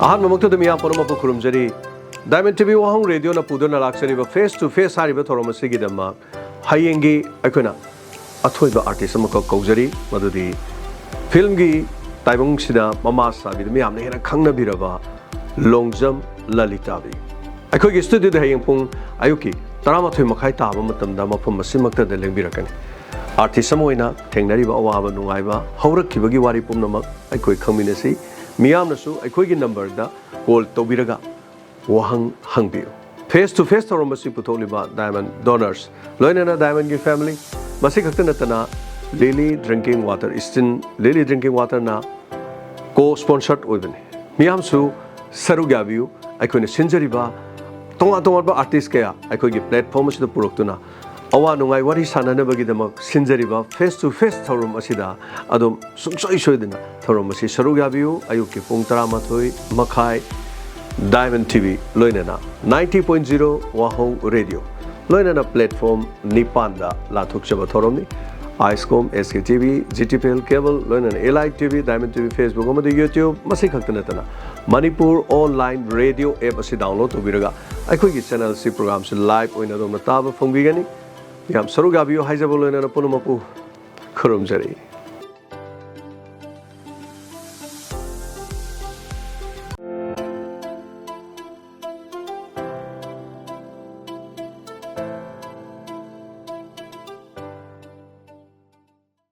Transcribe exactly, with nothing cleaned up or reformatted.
ꯑꯍꯥꯟꯕꯃꯛꯇꯗ ꯃꯤꯌꯥꯝ ꯄꯨꯝꯅꯃꯛꯄꯨ ꯈꯨꯔꯨꯝꯖꯔꯤ꯫ Diamond T V ꯋꯥꯍꯪ ꯔꯦꯗꯤꯑꯣꯅ ꯄꯨꯗꯨꯅ ꯂꯥꯛꯆꯔꯤꯕ Face to Face ꯍꯥꯏꯔꯤꯕ ꯊꯧꯔꯝ ꯑꯁꯤꯒꯤꯗꯃꯛ ꯍꯌꯦꯡꯒꯤ ꯑꯩꯈꯣꯏꯅ ꯑꯊꯣꯏꯕ ꯑꯥꯔꯇꯤꯁ ꯑꯃꯈꯛ ꯀꯧꯖꯔꯤ, ꯃꯗꯨꯗꯤ ꯐꯤꯜꯝꯒꯤ ꯇꯥꯏꯕꯪꯁꯤꯗ ꯃꯃꯥ ꯁꯥꯕꯤꯗ ꯃꯤꯌꯥꯝꯅ ꯍꯦꯟꯅ ꯈꯪꯅꯕꯤꯔꯕ ꯂꯣꯡꯖꯝ ꯂꯂꯤꯇꯥꯕꯤ꯫ ꯑꯩꯈꯣꯏꯒꯤ ꯁ꯭ꯇꯨꯗꯤꯑꯣꯗ ꯍꯌꯦꯡ ꯄꯨꯡ ꯑꯌꯨꯛꯀꯤ ꯇꯔꯥꯃꯥꯊꯣꯏ ꯃꯈꯥꯏ ꯇꯥꯕ ꯃꯇꯝꯗ ꯃꯐꯝ ꯑꯁꯤꯃꯛꯇꯗ ꯂꯦꯡꯕꯤꯔꯛꯀꯅꯤ꯫ ꯑꯥꯔꯇꯤꯁ ꯑꯃ ꯑꯣꯏꯅ ꯊꯦꯡꯅꯔꯤꯕ ꯑꯋꯥꯕ ꯅꯨꯡꯉꯥꯏꯕ, ꯍꯧꯔꯛꯈꯤꯕꯒꯤ ꯋꯥꯔꯤ ꯄꯨꯝꯅꯃꯛ ꯑꯩꯈꯣꯏ ꯈꯪꯃꯤꯟꯅꯁꯤ꯫ ꯃꯤꯌꯥꯝꯅꯁꯨ ꯑꯩꯈꯣꯏꯒꯤ ꯅꯝꯕꯔꯗ ꯀꯣꯜ ꯇꯧꯕꯤꯔꯒ ꯋꯥꯍꯪ ꯍꯪꯕꯤꯌꯨ꯫ Face to Face ꯊꯧꯔꯝ ꯑꯁꯤ ꯄꯨꯊꯣꯛꯂꯤꯕ Diamond Donors, ꯂꯣꯏꯅꯅ Diamondꯒꯤ family, ꯃꯁꯤ ꯈꯛꯇ ꯅꯠꯇꯅ Lily Drinking Water, Eastern Lily Drinking Waterꯅ co-sponsored ꯑꯣꯏꯕꯅꯤ꯫ ꯃꯤꯌꯥꯝꯁꯨ ꯁꯔꯨꯛ ꯌꯥꯕꯤꯌꯨ꯫ ꯑꯩꯈꯣꯏꯅ ꯁꯤꯟꯖꯔꯤꯕ ꯇꯣꯉꯥꯟ ꯇꯣꯉꯥꯟꯕ ꯑꯥꯔꯇꯤꯁ ꯀꯌꯥ ꯑꯩꯈꯣꯏꯒꯤ platform ꯑꯁꯤꯗ ꯄꯨꯔꯛꯇꯨꯅ ꯑꯋꯥ ꯅꯨꯡꯉꯥꯏ ꯋꯥꯔꯤ ꯁꯥꯟꯅꯅꯕꯒꯤꯗꯃꯛ ꯁꯤꯟꯖꯔꯤꯕ Face to Face ꯊꯧꯔꯝ ꯑꯁꯤꯗ ꯑꯗꯨꯝ ꯁꯨꯡꯁꯣꯏ ꯁꯣꯏꯗꯅ ꯊꯧꯔꯝ ꯑꯁꯤ ꯁꯔꯨꯛ ꯌꯥꯕꯤꯌꯨ꯫ ꯑꯌꯨꯛꯀꯤ ꯄꯨꯡ ꯇꯔꯥꯃꯥꯊꯣꯏ ꯃꯈꯥꯏ, Diamond T V ꯂꯣꯏꯅꯅ ninety point zero ꯋꯥꯍꯧ ꯔꯦꯗꯤꯑꯣ, ꯂꯣꯏꯅꯅ platform ꯅꯤꯄꯥꯟꯗ ꯂꯥꯟꯊꯣꯛꯆꯕ ꯊꯧꯔꯝꯅꯤ꯫ Icecom, S K T V, G T P L Cable, ꯂꯣꯏꯅꯅ Elite T V, Diamond T V, Facebook ꯑꯃꯗꯤ YouTube, ꯃꯁꯤ ꯈꯛꯇ ꯅꯠꯇꯅ Manipur Online Radio App ꯑꯁꯤ download ꯇꯧꯕꯤꯔꯒ ꯑꯩꯈꯣꯏꯒꯤ channel ꯑꯁꯤ program ꯁꯤ live ꯑꯣꯏꯅ ꯑꯗꯣꯝꯅ ꯇꯥꯕ ꯐꯪꯕꯤꯒꯅꯤ꯫ ꯌꯥꯝ ꯁꯔꯨꯛ ꯌꯥꯕꯤꯌꯨ ꯍꯥꯏꯖꯕ ꯂꯣꯏꯅꯅ ꯄꯨꯝꯅꯃꯛꯄꯨ ꯈꯨꯔꯨꯝꯖꯔꯤ꯫